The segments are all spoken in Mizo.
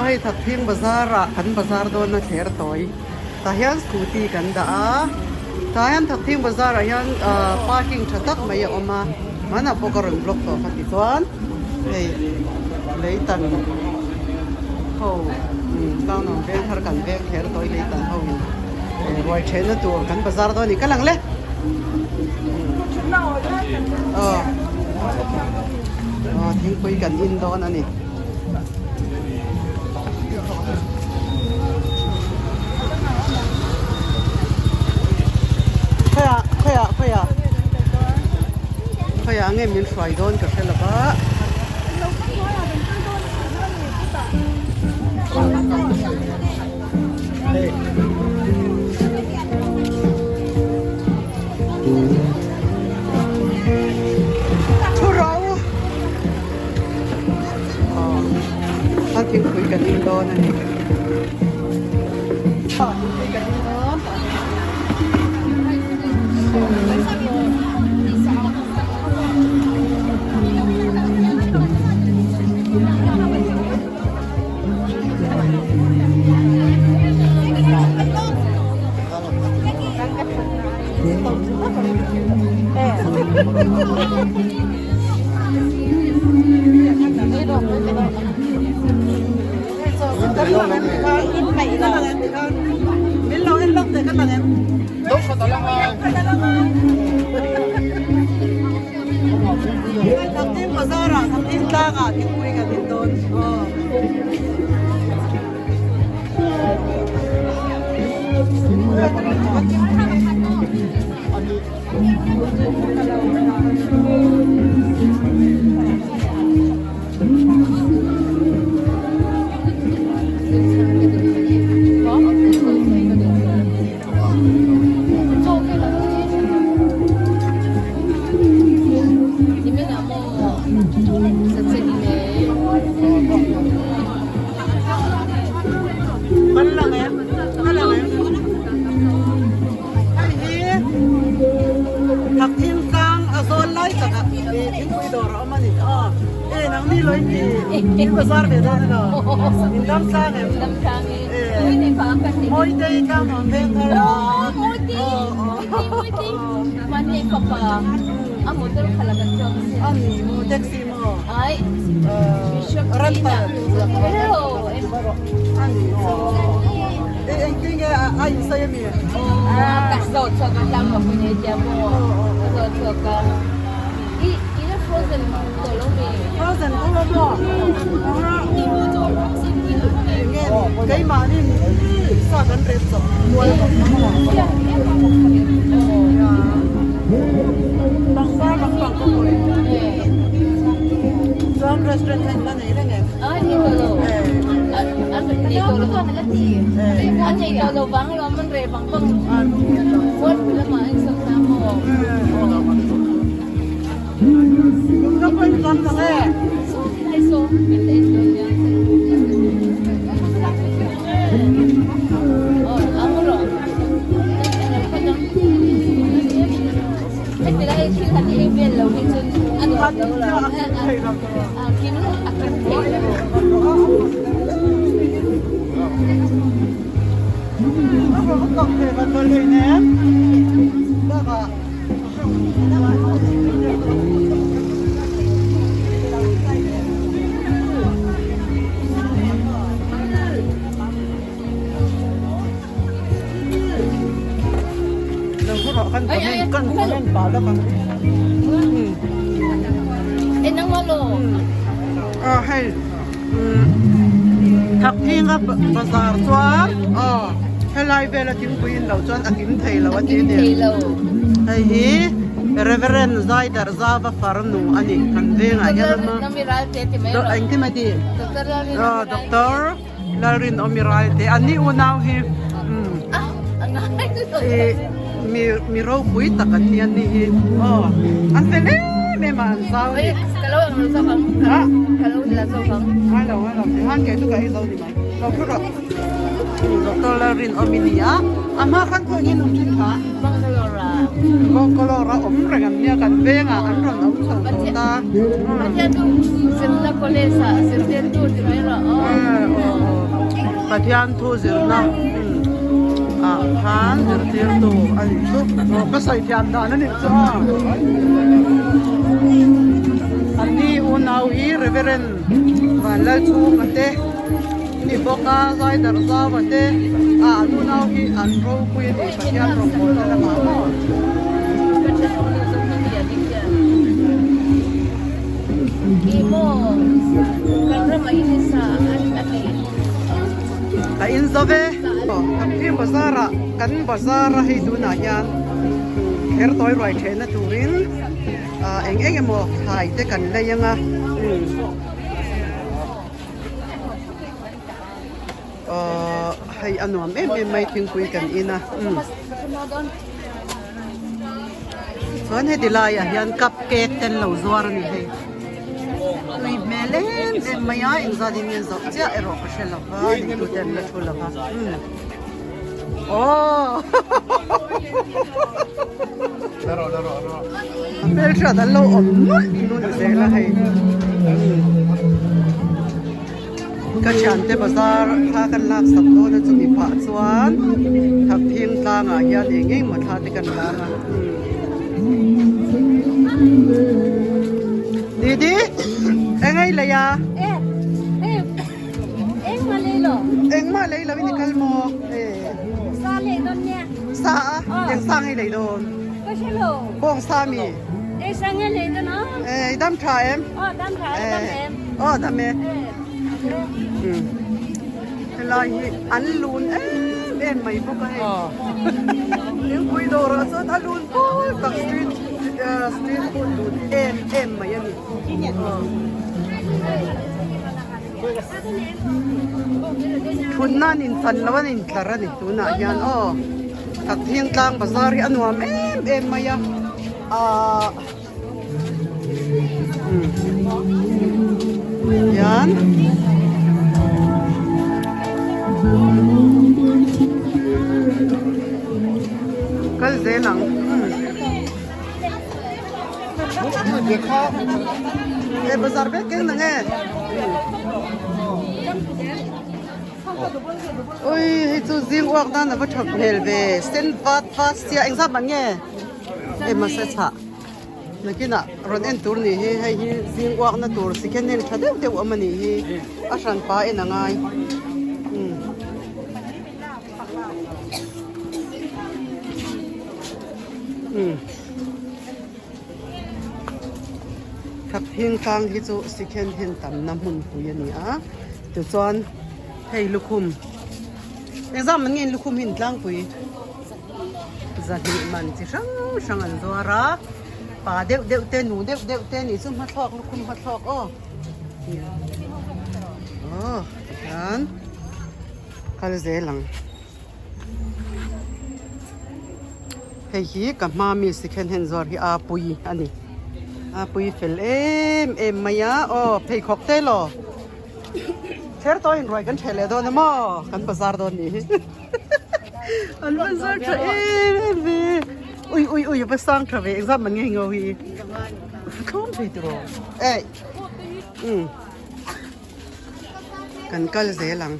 hei Thakthing bazar ah kan bazar dawn a thler tawi tah hian scooty kan dah a tah hian Thakthing bazar ah hian ahh parking tha tak mai a awm a hmanah pawh ka rawn vlog tawh kha tichuan hei leitan ho tlangnuam veng thar kan veng thler tawi leitan ho in ruai thehna tur kan bazar dawn a ni ka lang le aw aw thingpui kan in dawn a ni. Khawiah khawiah khawiah khawiah nge min hruai dawn ka hre lo va. Thu ro. A thingpui kan in dawn a ni. Thingpui kan in dawn. Hei hi Thakthing tlang a zawl lai takah ih thingpui dawr a awm a ni aw e nangni lo in ti in bazar ve dawn emaw in dam tlang em Mawitei tlang awm veng thar a a ni maw taxi maw rental a ni maw. Engtin nge a insawi a mi? Ka zawh chhuak a tlang ka pawh nei tia maw ka zawh chhuak a i ila frozen tawh lo mi? Frozen tawh lo maw? Enge keimahni sa kan rep chawp mual bawk a maw? Pangpar lampang ka hawi chuan restaurant kha in la nei reng em? Ai nei tawh lo. Nei tawh lo. A nei tawh lo vang alawm an reh vang vang. Mualpui lamah an insak ta maw? Ka pawn tam tak e. Ai saw min la en dawn nia. Aw ang rawh. Heti lai thil han ei vel lo hi chu a nuam lo la. A kim a kim thei lo. Hei Thakhinga bazar chuan aw helai vela thingpui in lo chuan a kim thei lo a ti a ni hei hi Reverend Zaidarh Zava farnu a ni kan vengah hian a engtin a ti Doctor Lalrinawmi Ralte an ni unau hi ih mi mi ropui tak an ni an ni hi aw an fel em em a an zau a ni ngai lo ngai lo tihan kei chu ka ei zo ni mai lo thu rawh Doctor Lalrinawmi ni a a hma khan pawh hian awm thin kha Bangalore a awm reng an nia kan vengah an rawn awm chho tawh ta Pathian thu zirna ah khan zirtirtu a nih chu ka sawi thiam dan a nih chu a an ni unau hi Reverend Vanlalchhunga te ni bawk a Zaidar Zauva te ah an unau hi an ropui a ni Pathian rawngbawlna lamah maw. A in zo ve kan thim bazar ah kan bazar a hei tunah hian kher tawi ruai thehna turin ah eng eng emaw thlai te kan lei anga Aww hei a nuam em em mai thingpui kan in a umm chuan heti laiah hian cup cake te an lo zuar a ni hei tui hmel em em mai a engzat in nge zawh chiah erawh ka hre lo va neitu te an la thu lo va umm aww a hmelhriat an lo awm nulh nulh zel a hei umm. Ka thiante bazar thla kan lak sak dawn a chumi phah chuan Thakthing tlangah hian eng eng maw thla te kan lang a Didi eng ei lei a engmah lei lo in i kal maw sa a eng sa ngei lei dawn bawng sa mi i dam tha em Aw dam e. Helai hi an lun em em mai bawk a hei. Thingpui dawrah chuan a lun pawl tak street street food lun em em mai a ni. Thutna an inchan lo an intlar a ni tunah hian aw. Thakthing tlang bazar hi a nuam em em mai a. Ahh. Hian kal zel ang e bazar vek keng nang e ui hei chu zing uak nan ava tha hmel ve sen vat vat sia engzat man nge emaw se chhah. Nakinah rawn en tur nih hi hei hi zing uakna tur second hand tha deuh deuh awm a nih hi a hran pa en a ngai umm. Umm Thakthing tlang hi chu second hand tamna hmunpui a ni a tichuan hei lukhum engzam an nge lukhum hi an tlangpui. Zahnih man chi hrang hrang an zuar a, pa deuh deuh te nu deuh deuh te nih chu hmathlawk lukhum hmathlawk aw aw tihian kal zel ang hei hi ka hma mi second hand zuar hi a pui a ni a pui fel em em mai a aw pheikhawk te law kher tawhin ruai kan ṭheh leh dawn a maw kan bazar dawn nih hi. An va zar tha em em ve ui ui ui va sang tha ve engzat man nge ngo hi thlawm thei tiraw ei um kan kal zel ang.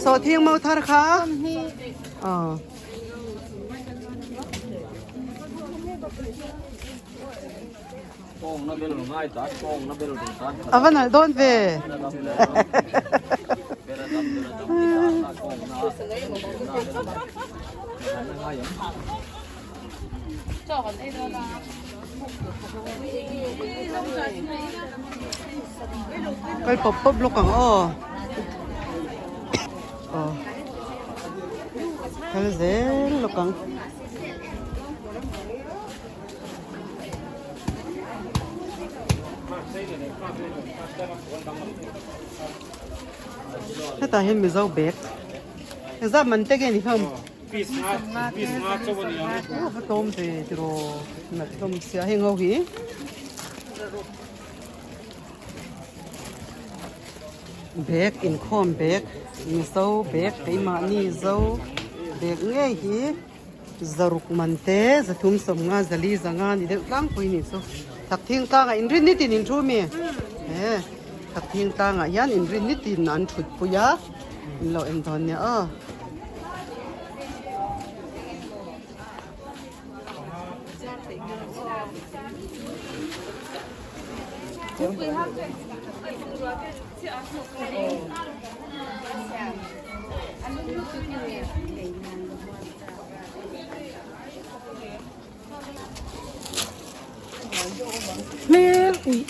Sawhthing mau thar kha aw. A va nalh dawn ve. Kal pawp pawp lawk ang aw. Aw. Kal zel lawk ang. Hetah hian Mizo bag engzat man te nge ni hlawm aw va tlawm ve tiraw nalh hlawm sia heng ho hi bag inkhawm bag Mizo bag keimahni zo bag ngei hi. Zaruk man te, zathum sawmnga, zali zanga ni deuh tlangpui ni chu. Thakthing tlangah inrin nitin in thu mi? He, Thakthing tlangah hian inrin nitin an thut pui a, in lo en dawn nia aw. Hmel uih.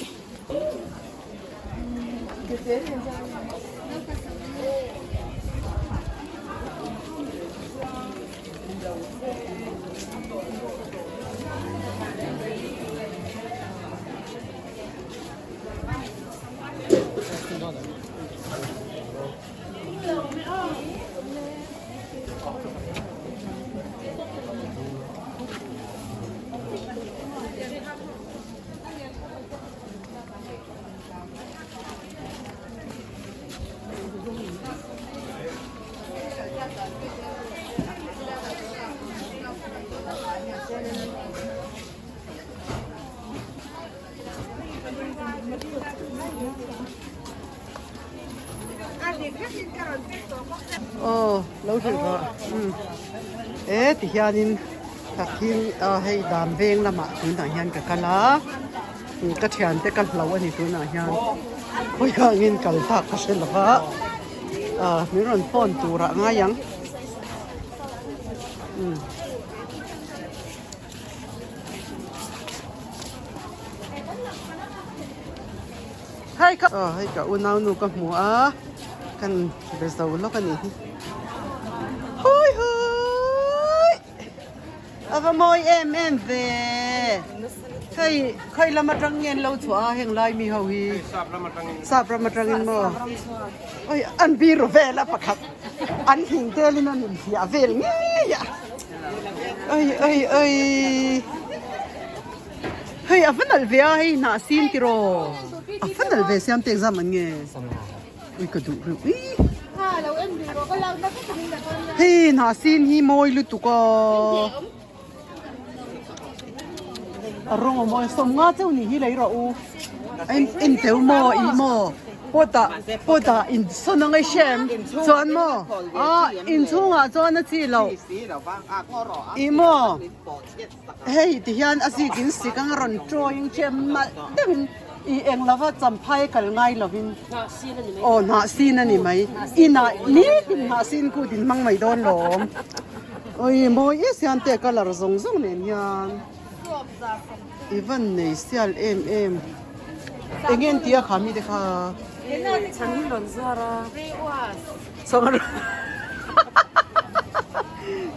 Aw lo hrilh rawh umm e ti hianin ka thil a hei dam veng lamah tunah hian ka kal a ka thiante ka hlo a ni tunah hian khawiah angin kal tak ka hre lo va ah min rawn phone turah ngai ang umm. Hei ka aw hei ka unau nu ka hmu a kan be zo lawk a nih hi hawi hawi a va mawi em em ve hei khawi lam atang nge an lo chhuah a heng lai mi ho hi sap ram atangin maw oi an biru vel a pakhat an hing telin an inhliah vel ngei a oi oi oi. Hei a va nalh ve a hei hnah sin tiraw a va nalh ve siam te exam an nge ui ka duh reuh ui hei hnah sin hi mawi lutuk a a rawng a mawi sawmnga chauh nih hi lei rawh u en teu maw ih maw pot ah pot ah in sawn ang i hria em chuan maw ah inchhungah chuan a chi loh ih maw. Hei ti hian a zik in sik anga rawn drawing che malh deuhin i eng lova champhai kal ngai lovin aw hnah sin a ni mai inah nitin hnah sin kut in hmang mai dawn lawm oi mawi e siam te colour zawng zawng nen hian i van nei sial em em eng en tia kha mi te kha chang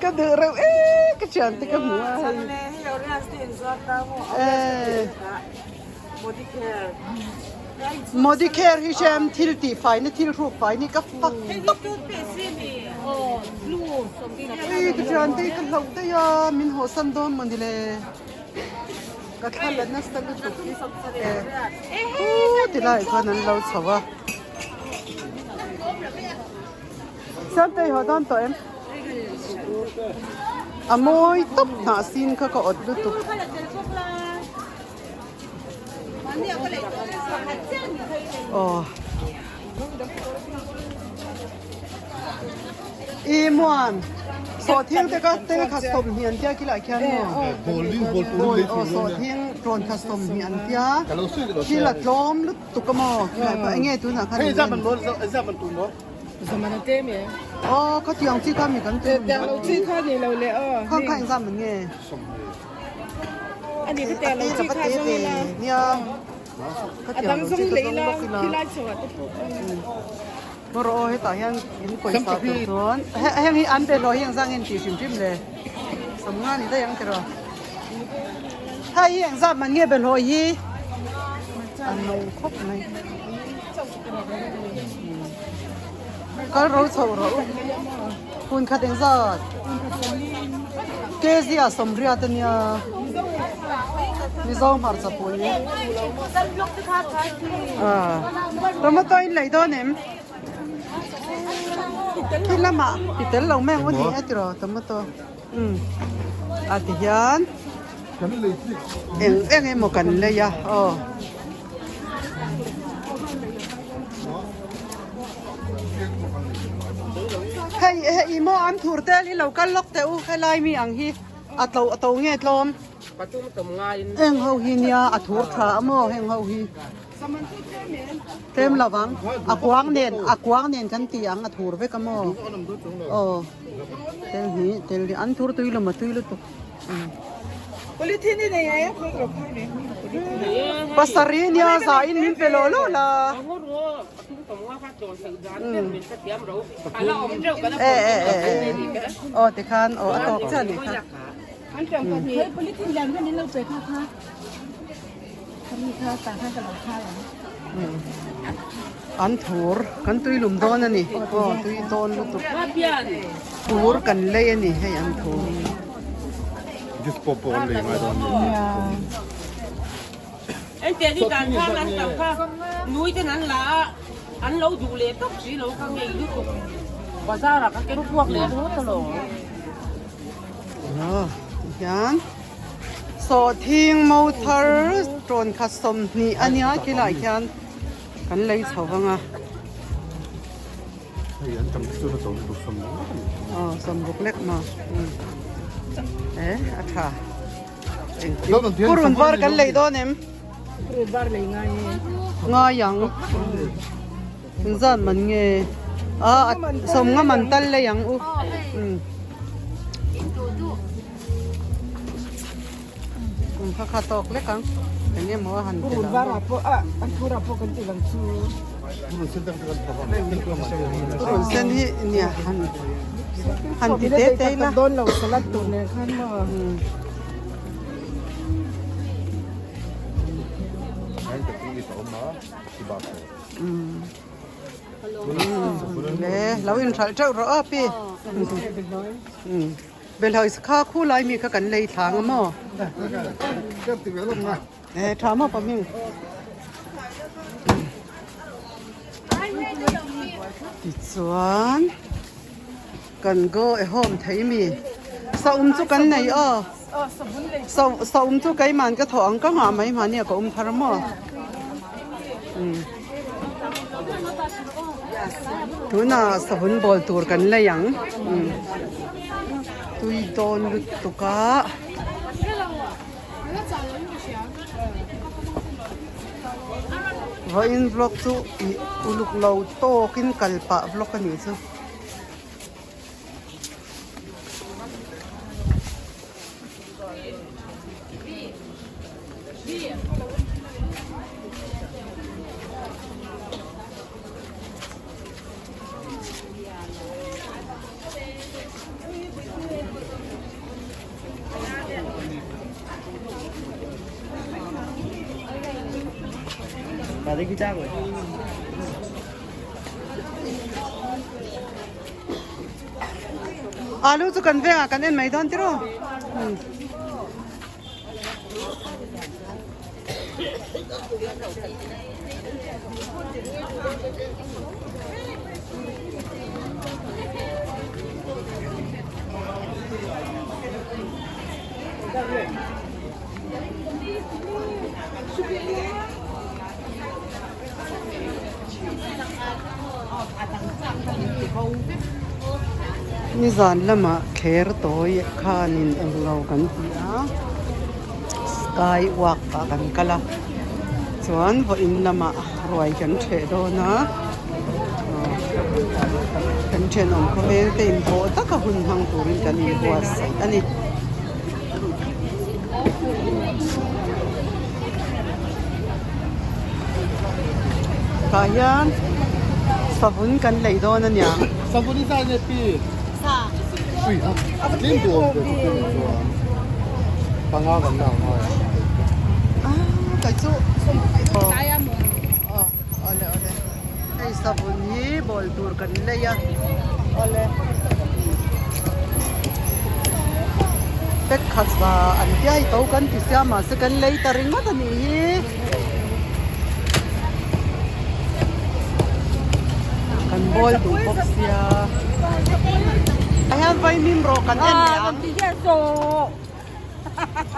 Ka duh reuh e ka thian te ka hmu a hei. Modicare hi hriam thil tih fai na thil hruk fai ni ka fak tawp. Ei ka thian te ka hlauh daih a min haw san dawn maw ni le. Ka thla la nasa lutuk hi. Ti lai chuan an lo chho a. Santei haw dawn tawh em? A mawi tawp hnah sin kha ka awt lutuk. Aw. I muan sawhthing te ka tel kha sawmhnih an tia khilaiah khian maw? Bawl aw sawhthing tlawn kha sawmhnih an tia thil a tlawm lutuk. Tuk a maw? Khilai pawh enge tunah khan in en? Aw khatiang chi kha mi kan tum. Khang kha engzam an nge? A te la va te ve nia. Khatiang lo chi ka zawng bawk ila. Maw rawh aw hetah hian in pawisa tur chuan heng hi an be hlawh hi engzah nge an tih hrim hrim le? Sawmnga ni daih ang tiraw? Hei hi engzat man nge be hlawh hi? A no khawp mai. Kal ro chho rawh u. Hun khat engzat? Kg ah sawmriat a nia. Mizo hmarcha pui. Tomato in lei dawn em? Khi lamah ti tel lo mai ang u ni e tiraw tomato. Umm a ti hian eng eng emaw kan lei a aw. Hei hei ih maw an thur tel hi lo kal lawk teh u helai mi ang hi a tlo a to nge tlawm eng ho hi nia a thur tha a maw heng ho hi tlem lo vang a kuang nen a kuang nen kan ti ang a thur vek a maw aw tel hi tel hi an thur tui lo maw tui lutuk. Pasarih nia zain min pe lawh lawh la. E e e e aw tikhan aw a tawk chiah a nih kha. An thur kan tui lum dawn a ni aw tui dawn lutuk thur kan lei a ni hei an thur. Hian sawhthing mo thar tawn khat 20 a nia khilaiah khian kan lei chho vang a. Aw 60 lek maw e a tha purun var kan lei dawn em? Ngai ang zan man nge a 50 man tal lei ang u. Kum kha kha tawk lek ang eng emaw a han ti lo. Purun sen hi nia han han ti te te ila. Le lo inhralh teuh rawh a pi. Belhawis kha khu lai mi kha kan lei thlang a maw? E tha maw paming. Tichuan kan go a home thei mi saum chu kan nei aw saum chu keiman ka thawh ang ka nghah mai mahni a ka awm thar maw? Tunah savun bawl tur kan lei ang tui dawn lutuk a vawiin vlog chu ih uluk lo tawkin kal pah vlog a nih chu. Alu chu kan vengah kan en mai dawn tiraw. Nizan lamah thler tawi khanin englo kan ti a sky walk ah kan kal a chuan vawiin lamah ruai kan ṭheh dawn a kan ṭhenawm khawvel te inpawh taka hun hmang turin kan inbuatsaih a ni. Tah hian savun kan lei dawn a nia. Savun hi zai nge pi? Ui ha, tlem duh awm ve chu tlem chuan. Panga kan la ngai a. Ah, kai chu. Aw, awle awle. Hei savun hi bawl tur kan lei a. Awle. Pek khat va an tia hi to kan ti sia mahse kan lei ta ringawt a nih hi. Kan bawl duh bawk sia. hian vaimim rawh kan en leh ang.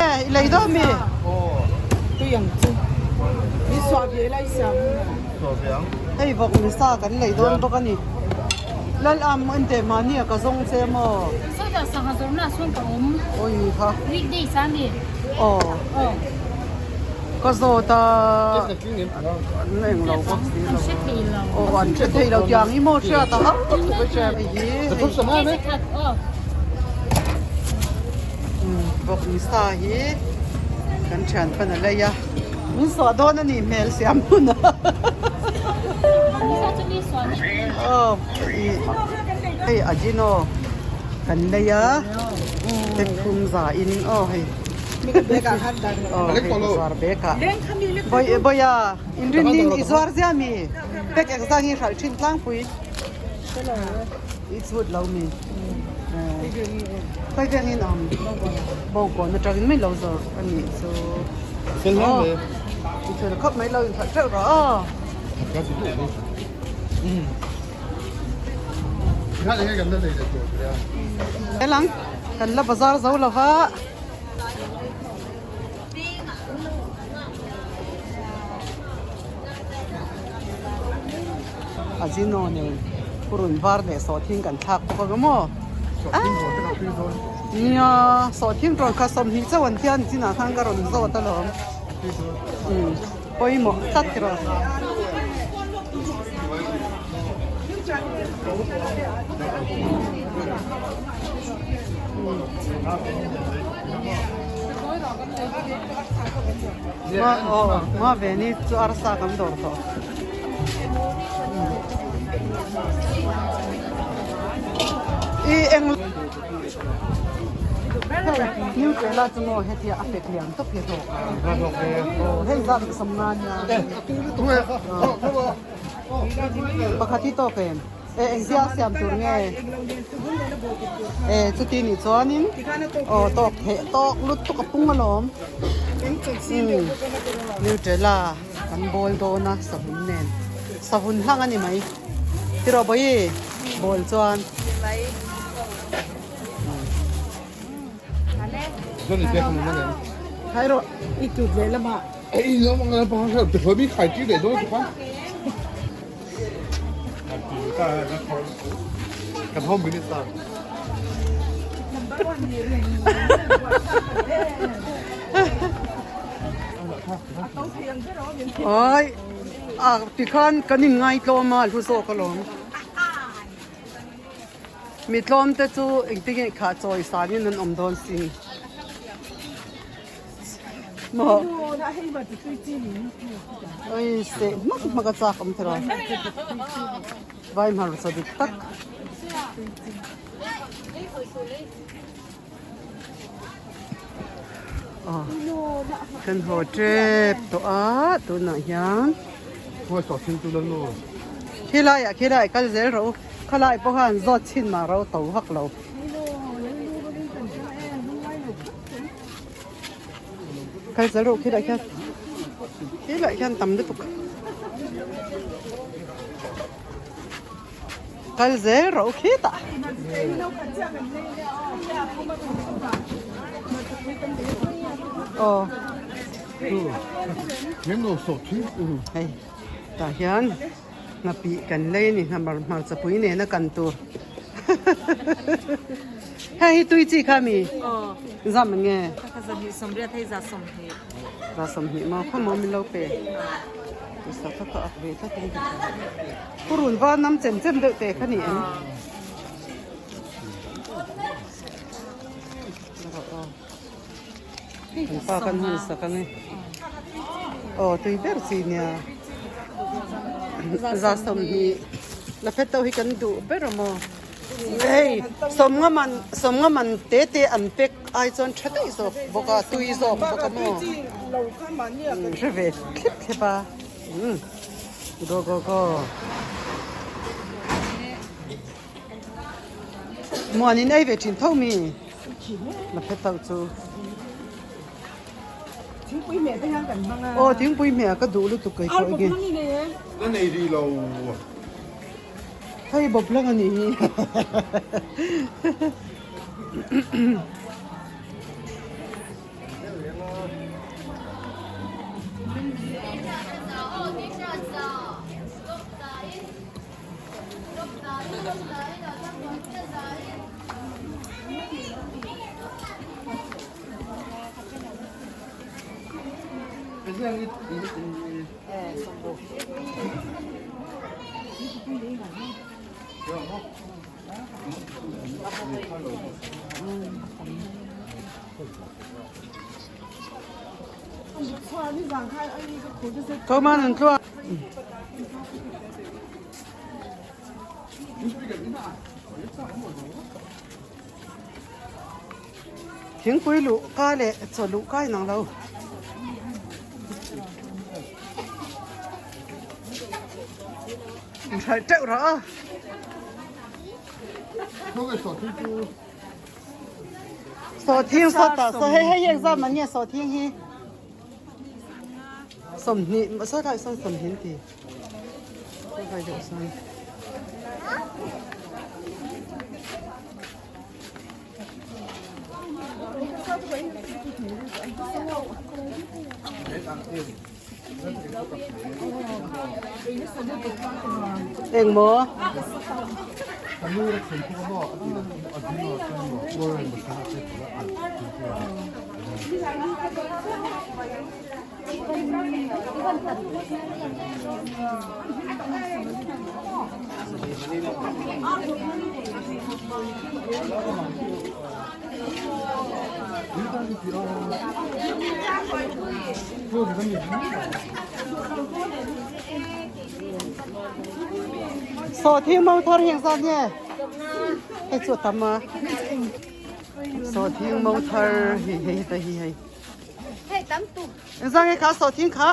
I lei dawn mi? Tui ang chu. Mi suah ve lai siam. Suah ve ang. Hei vawk mi sa kan lei dawn bawk a ni. Lal am en teh mahni a ka zawng che maw? Sawtah sangha zawrhna ah sawn ka awm. Awi kha. Weekdays a mi? Aw. Aw. Ka zawt a. An eng lo bawk si lo. An hre thei lo. Aw an hre thei lo tiang hi maw hriat a har lutuk a hria hei hi. Vawk ni sa hi kan thian pan a lei a. Min suah dawn a nih hmel siam hun a. Aw hei Ajino kan lei a. Thum za in aw hei. Bawiha inrinning i zuar zia mi pack engzah nge hralh thin tlangpui i chhut lo mi khawi vengin awm bawngkawn atangin mai lo zawrh a nih chu aw i chhut khawp mai lo inhralh teuh rawh aw. Helang kan la bazar zo lova. A zino nen purun var leh sawhthing kan thlak bawk ang maw? Nia sawhthing rawn kha sawmhnih chauh an tia nichinah khan ka rawn zawt alawm. Pawimawh tlat rawh. Ma ve ni chu arsa kan dawr tawh. I eng Hei Nutella chu maw hetia a pek lian tawp hi a hlawk a. Hei zat sawmna nia. Pakhat hi tawk em? E engzia siam tur nge? E chuti nih chuanin aw tawk theih tawk lutuk a pung alawm. Nutella kan bawl dawn a savun nen. Savun hlang a ni mai. Tiraw Bawihi bawl chuan. Khai rawh i tut leh lamah. Kan home minister. Ai a tikhan kan in ngaitlawm a hlu zawk alawm. Mi tlawm te chu engtin nge kha chawi sanin an awm dawn si. Maw Oi seh hmak hmak a chak awm thei Vai hmarcha dik tak. Aw kan haw tep tawh a tunah hian khilai ah khilai kal zel rawh u khalai pawh khan zawt chhin mah ro to vak lo. Kal zel rawh khilai khian khilai khian tam lutuk kal zel rawh khitah aw hei tah hian Nghapih kan lei a ni hnamar hmarcha pui nena kan tur hei hi tui chi kha mi zam nge za 20 maw khaw maw min lo pe sa kha kha ak ve tlat in purun va nam chem chem deuh te kha ni em Kan pa kan hun sak ang e. Aw tui ber chi nia. Za 20 la phet ho hi kan duh ber a maw. Hei sawmnga man sawmnga man te te an pek ai chuan tha daih zawk bawk a tui zawk bawk a maw. Hre ve thlep thlep a. Go go go. Muan in ei ve thin tho mi la phet tauh chu. Thingpui hmeh te hian kan hmang a. Aw thingpui hmeh a ka duh lutuk kei pawh enge. Na nei rih lo. Hei bawp lang a nih hi. Ko man an tluang. Thingpui luh ka leh chaw luh ka inang lo. Inhralh teuh rawh a. Sawhthing sawtah saw hei hei exam an nge sawhthing hi 20 sawtlai sawn 20 ti sawtlai deuh sawn. Eng maw? Sawhthing mo thar hi engzat nge? Hei chu a tam a. Sawhthing mo thar hi hei heta hi hei. Engzat nge kha sawhthing kha?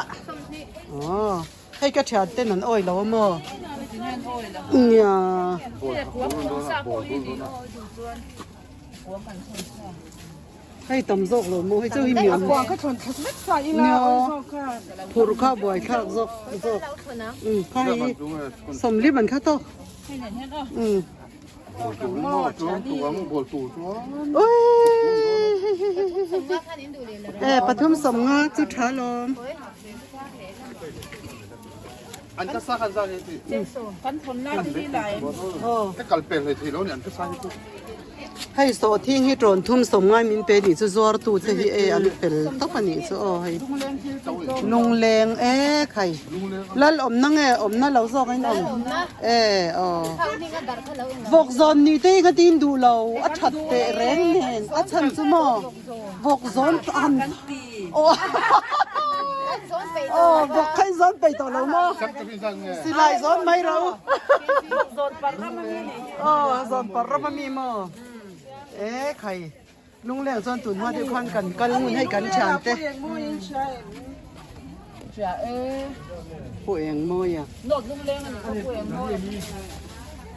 Aw hei ka thian ten an awi lo a maw? Nia. Hei tam zawk lo maw hei chu hi mian nia phurh kha buai thlak zawk zawk um kha hei sawmlim an kha tawk um e pathum sawmnga chu tha lawm. An ka sa khan zan hi ti. Kan thon lai te hi lai. Ka kal pel hlei thei lo ni an ka sa hi chu. Hei sawhthing hi tawn thum sawm ngai min pe nih chu zuar tu te hi e an fel tawp a nih chu aw hei. Lungleng ek hei. Lal awmna nge awmna lo zawk in awm. E aw. Vawk zawn ni te hi ka tin duh lo a that teh reng nen a chhan chu maw vawk zawn han aw. Aw vawk kha in zawn peih tawh lo maw? Silai zawn mai ro. Aw zawn parh ram ami maw? E khai lungleng chuan tun hma deuh khan kan kal ngun hei kan thian te. Pu eng mawi a.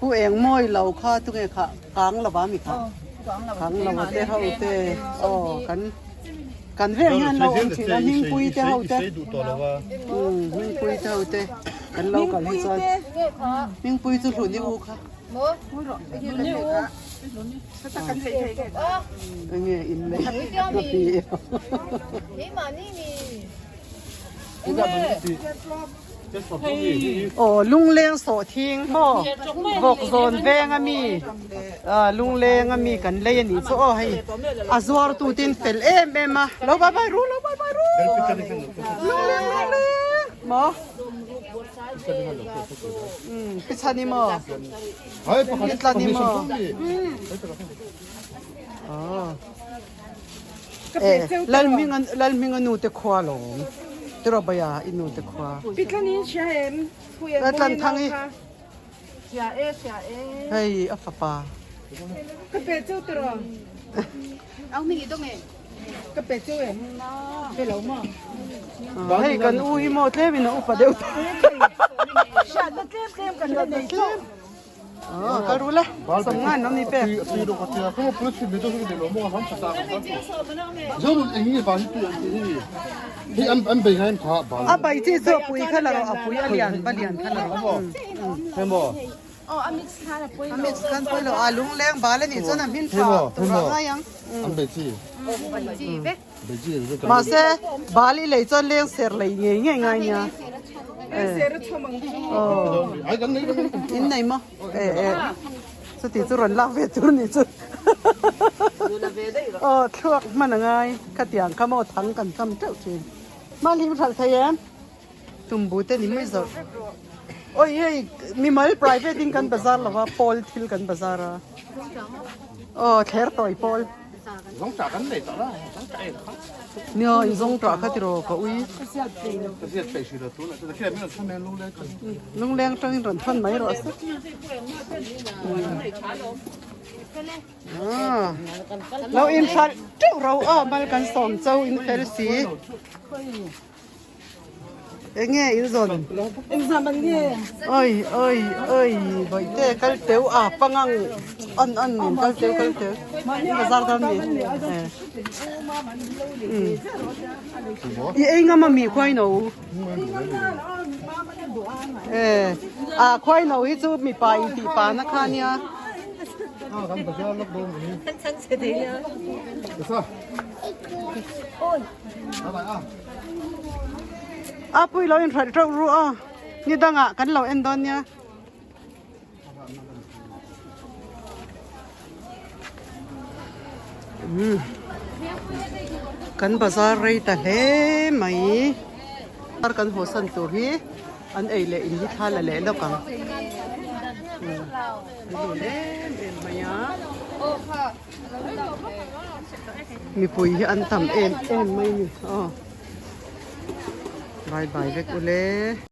Pu eng mawi lo kha tunge kha kang lova mi kha. Kang lova te ho te aw kan. Kan veng hian lo awm thin a, Hmingpui te ho te, Hmingpui te ho te kan lo kal hi chuan Hmingpui chu Hluni u kha. Enge in lei ka pi Aw lungleng sawhthing maw vawk zawn veng ami lungleng ami kan lei a nih chu aw hei a zuar tu te in fel em em a lo bye bye ru lo bye bye ru lungleng lungleng maw pi chhan i maw pi tlan i maw aw. Lalhminga Lalhminga nu te khua lawm tiraw baya i nu te khua. Pitlan in hria em? Tlan thang i. Hria e hria e. Hei a fapa. Ka pe cheu tiraw. Au hming i dawng e. Ka pe cheu em? Pe lo maw? Hei kan u hi maw tlem in a upa deuh ta. Hriatna tlem tlem kan la nei chauh. Kal ru le sawmngan awm ni pek. A bai chi chu a pui kha la rawh a pui a lian va lian kha la rawh. A mix khan pawi lo a lungleng bal a nih chuan a hmin tha tur a ngai ang. Mahse bal i lei chuan leng ser lei ngei ngei ngai nia. In nei maw? E e chuti chu rawn lak ve tur nih chu. Aw thluak hman a ngai khatiang kha maw thang kan kam teuh thin. Hmanhlim hralh thei em? Tumbu te ni mai zawrh. Oi hei mimal private in kan bazar lova pawl thil kan bazar a. Aw thler tawi pawl. Zawng tah kan nei tawh la zawng tah ei kha. Nia in zawng tah kha tiraw ka ui. Ka ziat peih hrih lo tun ah chuan khian min rawn thawn mai a lungleng tang. Lungleng tangin rawn thawn mai rawh se. Lo in hralh teuh ro aw mal kan sawm cho in fel si. Enge in zawn? Oi oi oi bawihte kal teu a pangang an an nen kal teu kal teu in bazar dawn mi i ei ngam a mi khuai no e a khuai no hi chu mipa in tih pa na kha nia. A pui lo in hralh teuh ru a ni dangah kan lo en dawn nia. Kan bazar rei ta hle mai kan haw san tur hi an ei leh in hi thla la leh lawk ang. Em em mai a. Mipui hi an tam em em mai ni aw bye bye vek ule.